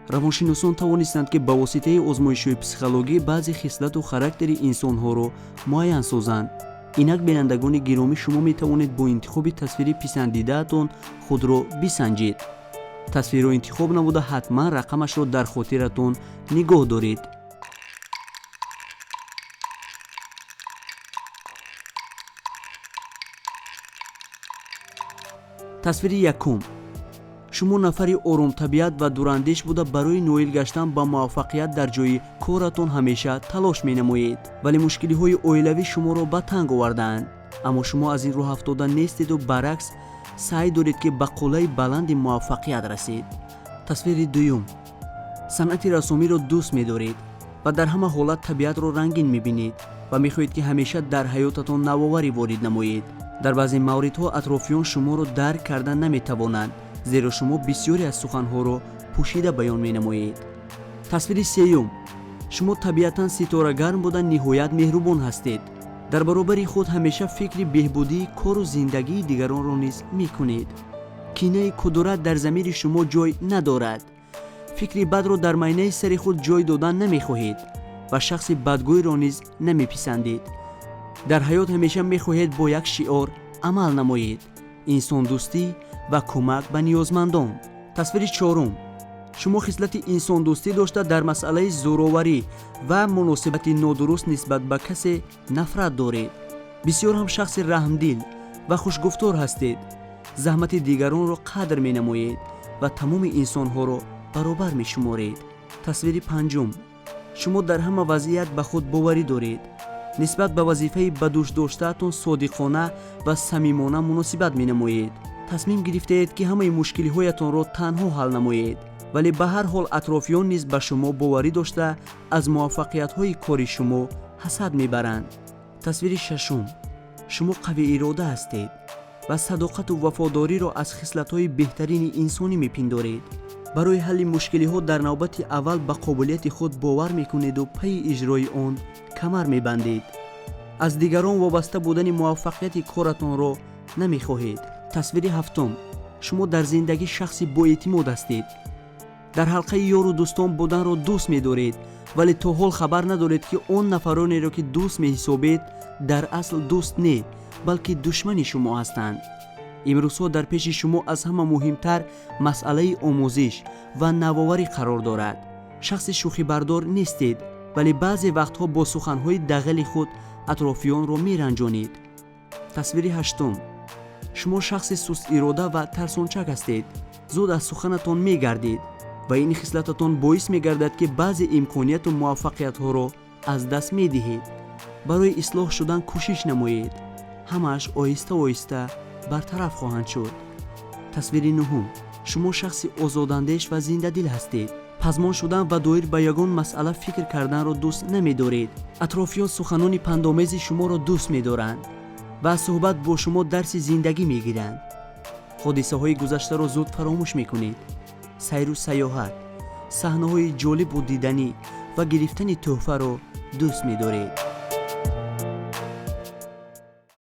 Равоншиносон тавонистанд, ки ба воситаи озмоишҳои психологӣ баъзе хислату характери инсонҳоро муайян созанд. Инак, бинандагони гиромӣ, шумо метавонед бо интихоби тасвири писандидаатон худро бисанҷед. Тасвирро интихоб намуда, ҳатман рақамашро дар хотиратон нигоҳ доред. Тасвири якум. Шумо нафари оромтабиат ва дурандеш буда, барои ноил гаштан ба муваффақият дар ҷои коратон ҳамеша талош менамоед, вале мушкилиҳои оилавӣ шуморо ба танг овардаанд. Аммо шумо аз ин роҳ афтода нестеду баръакс саъй доред, ки ба қуллаи баланди муваффақият расед. Тасвири дуюм. Санъати рассомиро дӯст медоред ва дар ҳама ҳолат табиатро рангин мебинед ва мехоҳед, ки ҳамеша дар ҳаётатон навоварӣ ворид намоед. Дар баъзе мавридҳо атрофиён шуморо дарк карда наметавонанд, зеро шумо бисёре аз суханҳоро пӯшида баён менамоед. Тасвири сеюм. Шумо табиатан ситорагарм буда, ниҳоят меҳрубон ҳастед. Дар баробари худ ҳамеша фикри беҳбудии кору зиндагии дигаронро низ мекунед. Кинаи кудурат дар замири шумо ҷой надорад. Фикри бадро дар майнаи сари худ ҷой додан намехоҳед ва шахси бадгӯйро низ намеписандед. Дар ҳаёт ҳамеша мехоҳед бо як шиор амал намоед: инсондӯстӣ ва кӯмак ба ниёзмандон. Тасвири чорум. Шумо хислати инсондӯстӣ дошта, дар масъалаи зӯроварӣ ва муносибати нодуруст нисбат ба касе нафрат доред. Бисёр ҳам шахси раҳмдил ва хушгуфтор ҳастед. Заҳмати дигаронро қадр менамоед ва тамоми инсонҳоро баробар мешуморед. Тасвири панҷум. Шумо дар ҳама вазъият ба худ боварӣ доред. Нисбат ба вазифаи ба дӯш доштаатон содиқона ва самимона муносибат менамоед. Тасмим гирифтаед, ки ҳамаи мушкилиҳоятонро танҳо ҳал намоед, вале ба ҳар ҳол атрофиён низ ба шумо боварӣ дошта, аз муваффақиятҳои кори шумо ҳасад мебаранд. Тасвири шашум. Шумо қавиирода ҳастед ва садоқату вафодориро аз хислатҳои беҳтарини инсонӣ мепиндоред. Барои ҳалли мушкилиҳо дар навбати аввал ба қобилияти худ бовар мекунеду пайи иҷрои он камар мебандед. Аз дигарон вобаста будани муваффақияти коратонро намехоҳед. Тасвири ҳафтум. Шумо дар зиндагӣ шахси боэътимод ҳастед. Дар ҳалқаи ёру дӯстон буданро дӯст медоред, вале то ҳол хабар надоред, ки он нафаронеро, ки дӯст меҳисобед, дар асл дӯст не, балки душмани шумо ҳастанд. Имрӯзҳо дар пеши шумо аз ҳама муҳимтар масъалаи омӯзиш ва навоварӣ қарор дорад. Шахси шӯхибардор нестед, вале баъзе вақтҳо бо суханҳои дағали худ атрофиёнро меранҷонед. Тасвири ҳаштум. Шумо шахси сустирода ва тарсончак ҳастед. Зуд аз суханатон мегардед ва ин хислататон боис мегардад, ки баъзе имконияту муваффақиятҳоро аз даст медиҳед. Барои ислоҳ шудан кӯшиш намоед, ҳамааш оҳиста оҳиста бартараф хоҳанд шуд. Тасвири нуҳум. Шумо шахси озодандеш ва зиндадил ҳастед. Пазмон шудан ва доир ба ягон масъала фикр карданро дӯст намедоред. Атрофиён суханони пандомези шуморо дӯст медоранд ва аз суҳбат бо шумо дарси зиндагӣ мегиранд. Ҳодисаҳои гузаштаро зуд фаромӯш мекунед. Сайру сайёҳат, саҳнаҳои ҷолибу диданӣ ва гирифтани тӯҳфаро дӯст медоред.